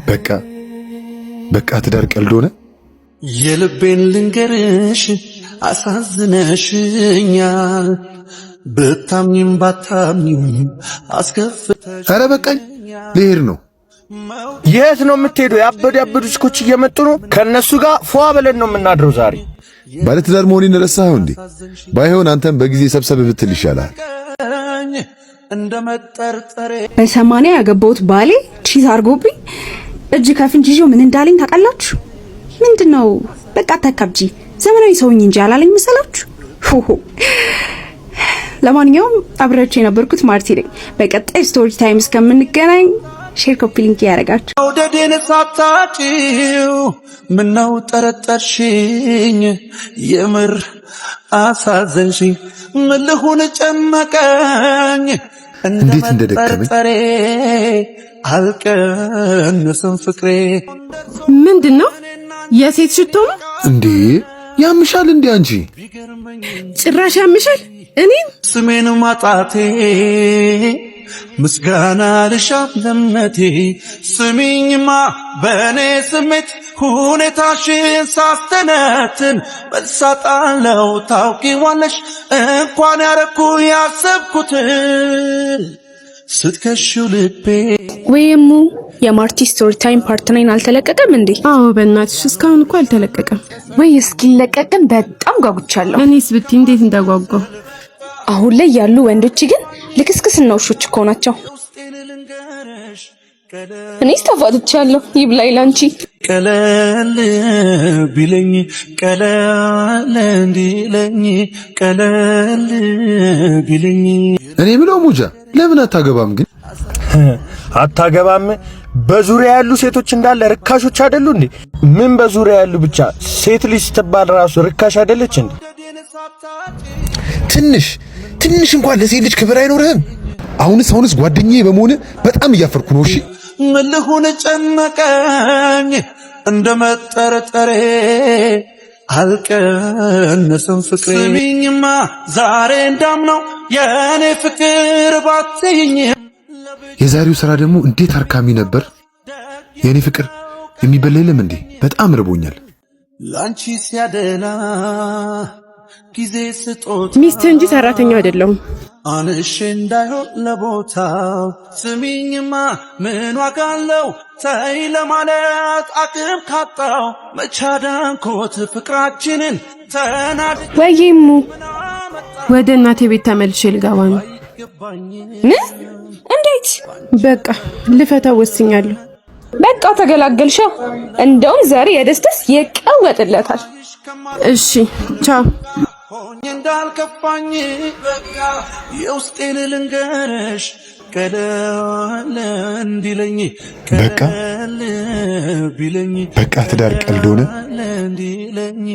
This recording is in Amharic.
በቃ በቃ፣ ትዳር ቀልድ ሆነ። የልቤን ልንገርሽ፣ አሳዝነሽኛል። ብታምኝም ባታምኝም አስከፍተሽ ኧረ በቃኝ፣ ልሄድ ነው። የት ነው የምትሄደው? ያበዱ ያበዱ ችኮች እየመጡ ነው። ከእነሱ ጋር ፏ ብለን ነው የምናድረው ዛሬ። ባለትዳር መሆኔን ረሳኸው እንዴ? ባይሆን አንተም በጊዜ ሰብሰብ ብትል ይሻላል። እንደ መጠርጠሬ በ80 ያገባሁት ባሌ cheat አድርጎብኝ እጅ ከፍንጅ ይዤው ምን እንዳለኝ ታውቃላችሁ? ምንድን ነው በቃ አታካብጂ፣ ዘመናዊ ሰውኝ እንጂ አላለኝ መሰላችሁ? ሆሆ። ለማንኛውም አብሬያችሁ የነበርኩት ማርቲ ነኝ። በቀጣይ story time እስከምንገናኝ share፣ copy link ያደረጋችሁ መውደዴን ሳታጪው ምነው ጠረጠርሽኝ? የምር አሳዘንሽኝ። ምን ልሁን ጨነቀኝ። እንደ እንዴት እንደደከመኝ። መጠርጠሬ አልቀንስም ፍቅሬ። ምንድን ነው? የሴት ሽቶ ነው? እንዴ፣ ያምሻል እንዴ አንቺ? ጭራሽ ያምሻል። እኔን ስሜን ማጣቴ ምስጋና ልሻም ለእምነቴ። ስሚኝማ፣ በእኔ ስሜት ሁኔታሽን ሳስተነትን መልሳጣለው። ታውቂዋለሽ እንኳን ያረኩ ያሰብኩትን ስትከሺው ልቤ። ወይሙ፣ የማርቲ story time part 9 አልተለቀቀም እንዴ? አዎ በእናትሽ፣ እስካሁን እኮ አልተለቀቀም። ወይ እስኪለቀቅ ግን በጣም ጓጉቻለሁ። እኔስ ብትይ እንዴት እንደጓጓሁ። አሁን ላይ ያሉ ወንዶች ግን ልክስክስና ውሾች እኮ ናቸው። እኔስ ተፋትቻለሁ። ይብላኝ ላንቺ። ቀለል ቢለኝ፣ ቀለል እንዲለኝ፣ ቀለል ቢለኝ። እኔ ምለው ሙጃ፣ ለምን አታገባም ግን? አታገባም? በዙሪያ ያሉ ሴቶች እንዳለ ርካሾች አይደሉ እንዴ? ምን በዙሪያ ያሉ ብቻ፣ ሴት ልጅ ስትባል ራሱ ርካሽ አይደለች እንዴ? ትንሽ ትንሽ እንኳን ለሴት ልጅ ክብር አይኖርህም። አሁንስ አሁንስ ጓደኛዬ በመሆን በጣም እያፈርኩ ነው። እሺ። ምን ልሁን ጨነቀኝ፣ እንደ መጠርጠሬ አልቀነሰም ፍቅሬ። ስሚኝማ፣ ዛሬ እንዳምነው የእኔ ፍቅር ባትይኝ። የዛሬው ስራ ደግሞ እንዴት አድካሚ ነበር። የእኔ ፍቅር፣ የሚበላ የለም እንዴ? በጣም ርቦኛል። ላንቺ ሲያደላ ጊዜ ስጦታ ሚስት እንጂ ሰራተኛ አይደለሁም። አንሽ እንዳይሆን ለቦታው። ስሚኝማ፣ ምን ዋጋ አለው ተይ ለማለት አቅም ካጣው? መቻዳንኮት ፍቅራችንን ተናድ ወይሙ። ወደ እናቴ ቤት ተመልሼ ልገባ ነው። ምን? እንዴት? በቃ ልፈታ ወስኛለሁ። በቃ ተገላገልሻ። እንደውም ዛሬ የደስደስ ይቀወጥለታል። እሺ ቻው። ሆኜ እንዳልከፋኝ በቃ የውስጤን ልንገርሽ፣ ቀለል እንዲለኝ በቃ ቀለል ቢለኝ በቃ፣ ትዳር ቀልድ ሆነ። ቀለል እንዲለኝ።